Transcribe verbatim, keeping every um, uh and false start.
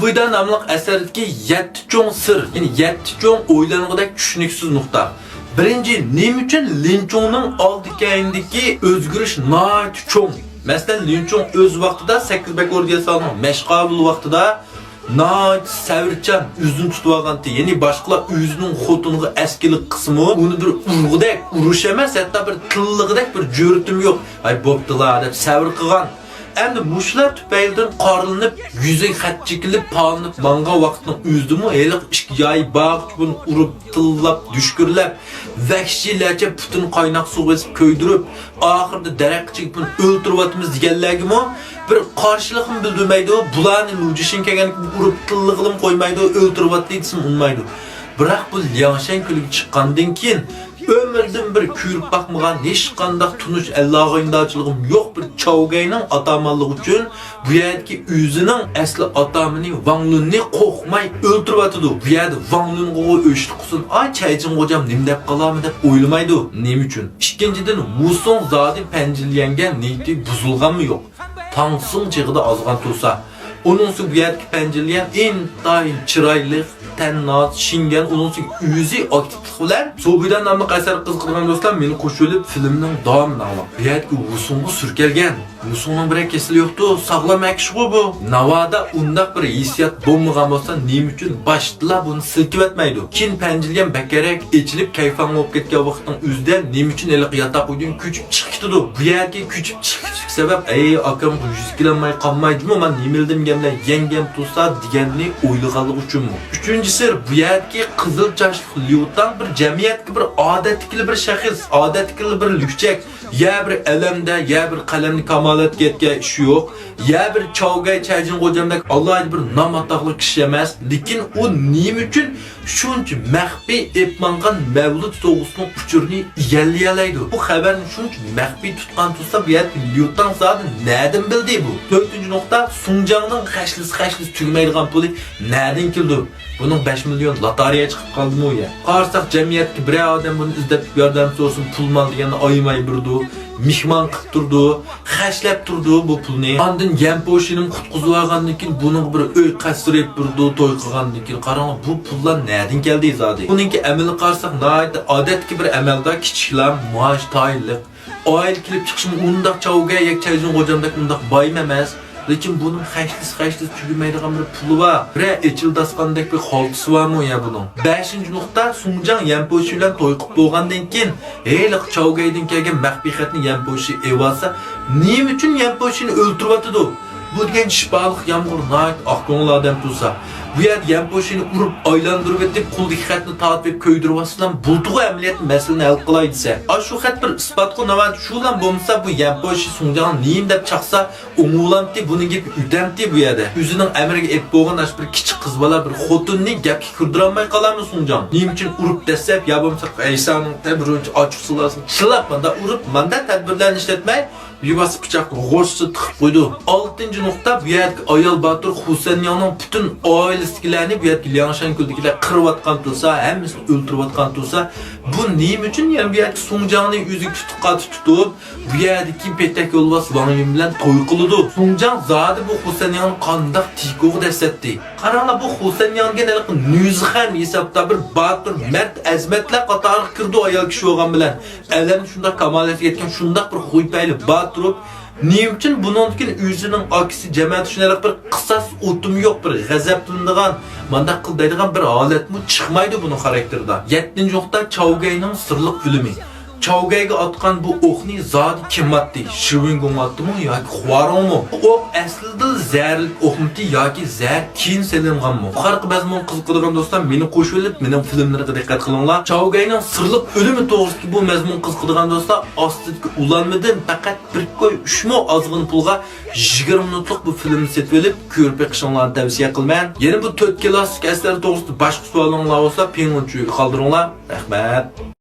بۇيدا ناملىق ئەسەردىكى يەتتە چوڭ سىر، يەنى يەتتە چوڭ ئويلانغۇدەك چۈشىنىكسىز نۇقتا. بىرىنچى، نېمە ئۈچۈن لىن چۇڭنىڭ ئالدى كەينىدىكى ئۆزگىرىش ناھايىتى چوڭ؟ مەسىلەن، لىن چۇڭ ئۆز ۋاقتىدا سەككىز بەك ئوردىيە سالغان مەشقابىل ۋاقتىدا ناھايىتى سەۋرچان، ئۆزىنى تۇتۇۋالغانتى. يەنى باشقىلار ئۆزىنىڭ خوتۇنىغا ئەسكىلىك قىلسىمۇ، ئۇنى بىر ئۇرغۇدەك، ئۇرۇش ئەمەس، ھەتتا بىر تىللىغۇدەك بىر جۈرئىتىمۇ يوق. «ھەي، بوپتىلا» دەپ سەۋر قىلغان. ئەمدى مۇشۇلار تۈپەيلىدىن قارىلىنىپ، يۈزىگە خەت چېكىلىپ، پالىنىپ ماڭغان ۋاقىتنىڭ ئۆزىدىمۇ ھېلىقى ئىككى يايى باغچە بۇنى ئۇرۇپ، تىللاپ، دۈشكۈرلەپ، ۋەھشىيلەرچە پۇتىنى قايناق سۇغا بېسىپ كۆيدۈرۈپ، ئاخىرىدا دەرەخ چېكىپ بۇنى ئۆلتۈرۈۋاتىمىز دېگەنلەرگىمۇ بىر قارشىلىقمۇ بىلدۈرمەيدۇ. بۇلارنى لۇجىشىن كەلگەندىكىن ئۇرۇپ تىللىغىلىمۇ قويمايدۇ، ئۆلتۈرۈۋاتتى دېسىمۇ ئۇنىمايدۇ. بىراق بۇ لياڭشەن كۆلىگە چىققاندىن كېيىن ئۆمرۈمدىن بىر كۆرۈپ باقمىغان، ھېچقانداق تونۇش ئەلئاغىنىدارچىلىقىم يوق بىر چاۋگەينىڭ ئاتامانلىقى ئۈچۈن بۇ يەردىكى ئۆزىنىڭ ئەسلى ئاتامىنى ۋاڭ لۈننى قورقماي ئۆلتۈرۈۋاتىدۇ. بۇ يەردە ۋاڭ لۈنغۇ ئۆچلۈك قىلسۇن، ئاي چەيجىڭ غوجام نېمە دەپ قالارمۇ دەپ ئويلىمايدۇ. نېمە ئۈچۈن؟ ئىككىنچىدىن، ۋۇسۇڭ زادى پەنجىليەنگە نىيىتى بۇزۇلغانمۇ يوق. تاڭسىڭ چېغىدا ئازغان تۇرسا، ئۇنىڭ ئۈستىگە بۇ يەردىكى پەنجىليەن ئىنتايىن چىرايلىق، تەنناز، شىڭگەن، ئۇنىڭ ئۈستىگە ئۆزى ئاكتىپلىق بىلەن. سوبىدان ناملىق ئەسەرگە قىزىقىدىغان دوستلار مېنى قوشۇۋېلىپ فىلىمنىڭ داۋامىنى ئاڭلاڭ. بۇ يەردىكى ۋۇسۇڭغا سۈركەلگەن. ۋۇسۇڭنىڭ بىرەر كېسىلى يوقتۇ، ساغلام ئەكىشىغۇ بۇ. ناۋادا ئۇنداق بىر ھېسسىيات بولمىغان بولسا، نېمە ئۈچۈن باشتىلا بۇنى سىلكىۋەتمەيدۇ؟ كېيىن پەنجىليەن بەكرەك ئېچىلىپ، كەيپاڭ بولۇپ كەتكەن ۋاقىتنىڭ ئۆزىدە نېمە ئۈچۈن ھېلىقى ياتاق ئۆيدىن كۆچۈپ چىقىپ كېتىدۇ؟ بۇ يەرگە كۆچۈپ چىقىش سەۋەب، ئەي، ئاكامغا يۈز كېلەلمەي قالمايدىمۇ، مەن نېمە ئىلدىم دېگەندە، يەڭگەم تۇرسا دېگەننى ئويلىغانلىقى ئۈچۈنمۇ؟ ئۈچىنچى سىر، بۇ يەردىكى قىزىل چاچلىق ليۇتاڭ بىر جەمئىيەتتىكى بىر ئادەتتىكىلا بىر شەخس، ئادەتتىكىلا بىر لۈكچەك. يا بىر ئەلەمدە، يا بىر قەلەمدە كامالەتكە يەتكەن ئىشى يوق. يا بىر چاۋگەي چەيجىڭ غوجامدەك ئالاھىدە بىر نام ئاتاقلىق كىشى ئەمەس. لېكىن ئۇ نېمە ئۈچۈن شۇنچە مەخپىي ئېلىپ ماڭغان مەۋلۇت سوۋغىسىنىڭ ئۇچۇرىنى ئىگىلىيەلەيدۇ؟ بۇ خەۋەرنى شۇنچە مەخپىي تۇتقان تۇرسا، بۇ يەردىكى ليۇتاڭ زادى نەدىن بىلدى بۇ؟ تۆتىنچى نۇقتا، سۇڭجاڭنىڭ خەشلىسى، خەشلىسى تۈگىمەيدىغان پۇلى نەدىن كېلىدۇ؟ بۇنىڭ بەش مىليون لاتارىيە چىقىپ قالدىمۇ يا؟ قارىساق، جەمئىيەتتىكى بىرەر ئادەم بۇنى ئىزدەپ ياردەم سورىسىمۇ، پۇل مال دېگەننى ئايىماي بېرىدۇ، مېھمان قىلىپ تۇرىدۇ، خەجلەپ تۇرىدۇ بۇ پۇلنى. ئاندىن يەنپوشىنىمۇ قۇتقۇزۇۋالغاندىن كېيىن بۇنىڭغا بىر ئۆي قەسىر ئېلىپ بېرىدۇ توي قىلغاندىن كېيىن. قاراڭلار، بۇ پۇللار نەدىن كەلدى زادى؟ بۇنىڭكى ئەمەلگە قارىساق، ناھايىتى ئادەتتىكى بىر ئەمەلدار، كىچىكلا مائاش تايىنلىق. ئائىلە كېلىپ چىقىشمۇ ئۇنداق چاۋگەي ياكى چەيجىڭ غوجامدەك ئۇنداق بايمۇ ئەمەس. لېكىن بۇنىڭ خەجلىسى، خەجلىسى تۈگىمەيدىغان بىر پۇلى بار. بىرەر ئېچىل داسقاندەك بىر خالتىسى بارمۇ يا بۇنىڭ؟ بەشىنچى نۇقتا، سۇڭجاڭ يەنپوشى بىلەن توي قىلىپ بولغاندىن كېيىن، ھېلىقى چاۋگەيدىن كەلگەن مەخپىي خەتنى يەنپوشى ئېلىۋالسا، نېمە ئۈچۈن يەنپوشىنى ئۆلتۈرۈۋاتىدۇ؟ بۇ دېگەن شىپالىق يامغۇر ناھايىتى ئاق كۆڭۈل ئادەم تۇرسا، بۇ يەردە يەنپوشىنى ئۇرۇپ ئايلاندۇرۇۋېتىپ، قولىدىكى خەتنى تارتىپ كۆيدۈرۈۋاتسىلا بولدىغۇ ئەمەلىيەتتە مەسىلىنى ھەل قىلاي دېسە. ئاشۇ خەت بىر ئىسپاتقۇ ناۋادا شۇلام بولمىسا، بۇ يەنپوشى سۇڭجاڭنى نېمە دەپ چاقسا، ئوڭۇۋالامتى، بۇنىڭ گېپى ئۆتەمتى بۇ يەردە. ئۆزىنىڭ ئەمرىگە ئېلىپ بولغان ئاشۇ بىر كىچىك قىز بالا بىر خوتۇننى گەپكە كىردۈرەلمەي قالامدۇ سۇڭجاڭ؟ نېمە ئۈچۈن ئۇرۇپ دەسسەپ يا بولمىسا ئەيسانىڭ تەبىرىنچە ئاچۇق سىلاسىنى چىللاپ ماندا ئۇرۇپ، ماندا تەدبىرلەرنى ئىشلەتمەي، بىۋاسىتە پىچاقنى غوشسا تىقىپ قويىدۇ. ئالتىنچى نۇقتا، بۇ يەردىكى ئايال باتۇر خۇسەنياڭنىڭ پۈتۈن ئائىلىسىدىكىلەرنى بۇ يەردىكى لياڭشان كۆلىدىكىلەر قىرىۋاتقان تۇرسا، ھەممىسىنى ئۆلتۈرۈۋاتقان تۇرسا، بۇ نېمە ئۈچۈن يەنە بۇ يەردىكى سۇڭجاڭنى ئۆزىگە تۇتۇققا تۇتۇپ، بۇ يەردىكى پېتەك يولۋاس ۋاڭ يۈن بىلەن توي قىلىدۇ؟ سۇڭجاڭ زادى بۇ خۇسەنياڭنى قانداق تىكوغا دەسسەتتى؟ قاراڭلار، بۇ خۇسەنياڭ دېگەن ھېلىقى نۈزخەن ھېسابتا بىر باتۇر، مەرد، ئەزىمەتلەر قاتارىغا كىرىدۇ ئايال كىشى بولغان بىلەن. ئەلەمدە شۇنداق كامالەتكە يەتكەن، شۇنداق بىر خۇي پەيلى بار تۇرۇپ، نېمە ئۈچۈن بۇنىڭدىن كېيىن ئۆزىنىڭ ئاكىسى جەمەتى ئۈچۈن ھېلىقى بىر قىساس ئوتىمۇ يوق، بىر غەزەپلىنىدىغان، مانداق قىل دەيدىغان بىر ھالەتمۇ چىقمايدۇ بۇنىڭ خاراكتېرىدا. يەتتىنچى نۇقتا، چاۋگەينىڭ سىرلىق ئۆلۈمى. چاۋگەيگە ئاتقان بۇ ئوقنى زادى كىم ئاتتى؟ شىۋېنگوڭ ئاتتىمۇ ياكى خۇارۇڭمۇ؟ بۇ ئوق ئەسلىدىلا زەھەرلىك ئوقمىتى ياكى زەھەر كېيىن سېلىنغانمۇ؟ بۇ قارقى مەزمۇن قىزىقىدىغان دوستلار، مېنى قوشۇۋېلىپ، مېنىڭ فىلىملىرىمگە دىققەت قىلىڭلار. چاۋگەينىڭ سىرلىق ئۆلۈمى توغرىسىدىكى بۇ مەزمۇن قىزىقىدىغان دوستلار، ئاستىدىكى ئۇلانمىدىن پەقەت بىر كوي ئۈچمۇ ئازغىنا پۇلغا يىگىرمە مىنۇتلۇق بۇ فىلىمنى سېتىۋېلىپ، كۆرۈپ بېقىشىڭلارنى تەۋسىيە قىلىمەن. يەنە بۇ تۆت كىلاسسىك ئەسەر توغرىسىدا باشقا سوئالىڭلار بولسا، پىڭلىنچۈگە قالدۇرۇڭلار. رەھمەت.